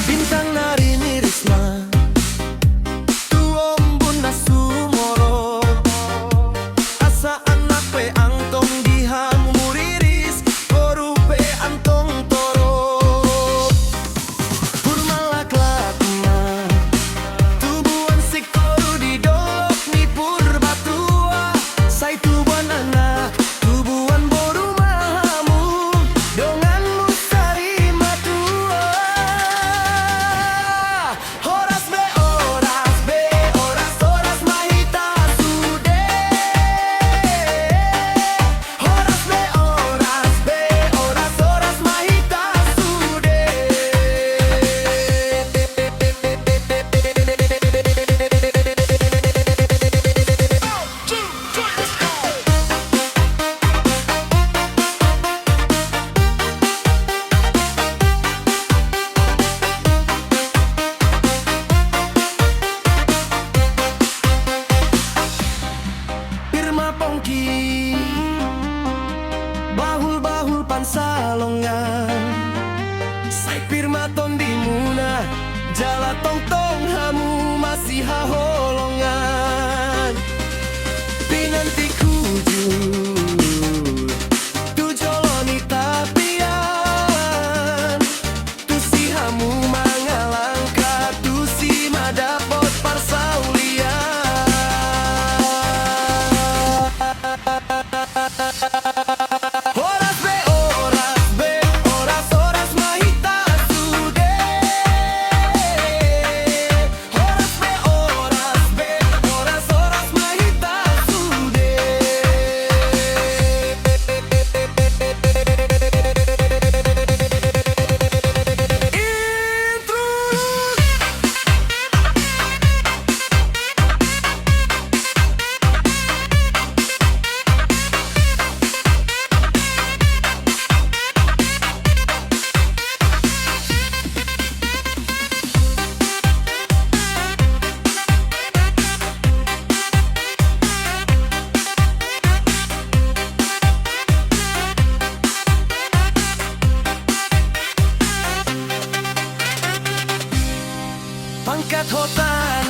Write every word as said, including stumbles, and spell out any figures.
Bintang na rimiris ma tu ombun na sumorop, asa anak pe antong di hamu riris, boru pe antong torop. Pur ma laklak ma tubuan singkoru di dolok ni Purbatua, sai tubuan anak, tubuan boru ma hamu, donganmu sari matua. Horas be, horas be, horas, horas ma hita sude. Horas be, horas be, horas, horas ma hita sude. Pir ma pongki, bahul-bahul pansalongan, sai pir ma tondimuna, jala tongtong hamu masihaholongan. Pinantik hujur tu jolo ni tapian, tusi hamu mangalangka, tusi mandapot parsaulian. Horas be, horas be, horas, horas ma hita sude. Horas be, horas be, horas, horas ma hita sude. Intrus. Pangkat hotang